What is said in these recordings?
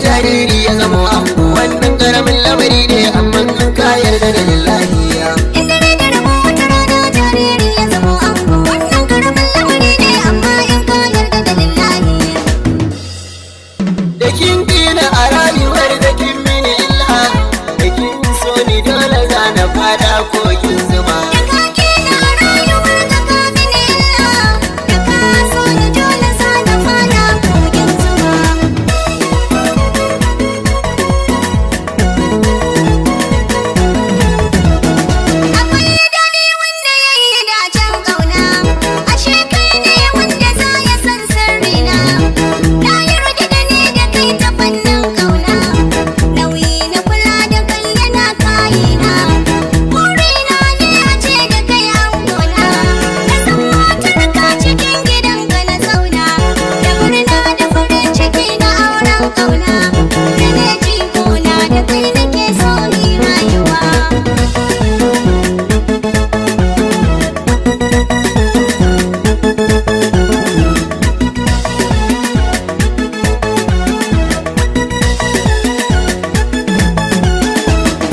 Jariri ya zama ango. Wannan karamin lamari ne, amma in ka yarda da lillahi. Inda rai da rabo, wata rana jariri ya zamo ango. Wannan karamin lamari ne, amma in ka yarda da lillahi. Da kin kina a rayuwar da kin mini illa, da kin so ni dole za na fada kogin zuma. Da ka kina a rayuwar ka ka mini illa, da ka so ni dole za na fada kogin zuma. Akwai daɗi wanda ya yi dacen ƙauna, ashe kai ne wanda za ya san sirrina. Na yarda da ni da kai ta fannin ƙauna, nauyi na kula da kai yana kayina. Burina ne a ce da kai angona, na san matarka cikin gidanka na zauna. Da murna da farin ciki na auren ƙauna, da na jikona da kai nake so mi rayuwa.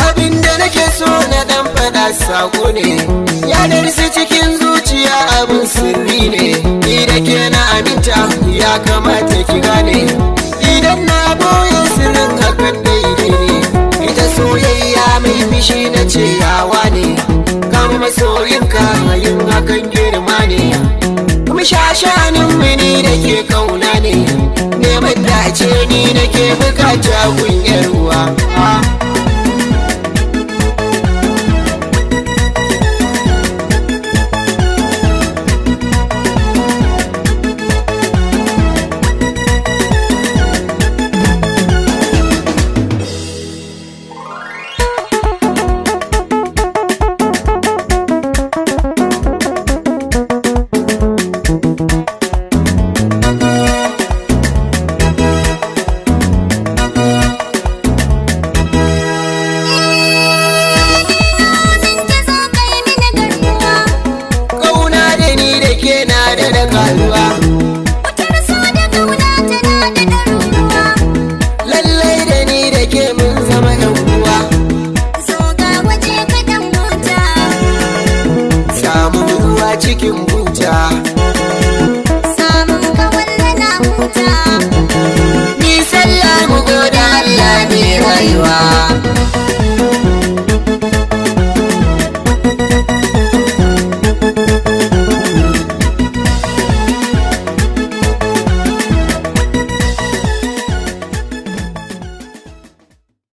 Abinda nake so na dan fada sako ne, ya darsi cikin zuciya, abin sirri ne. Ni da ke na aminta, ya kamata ki gane. Idan na boye sirrin, hakan daidai ne. Ita soyayya mai fishi na ce yawa ne. Kama masoyinka, yin hakan girma ne. Kuma shashanin mini da ke kauna ne. Neman dace ni nake bukata kunyar ruwa.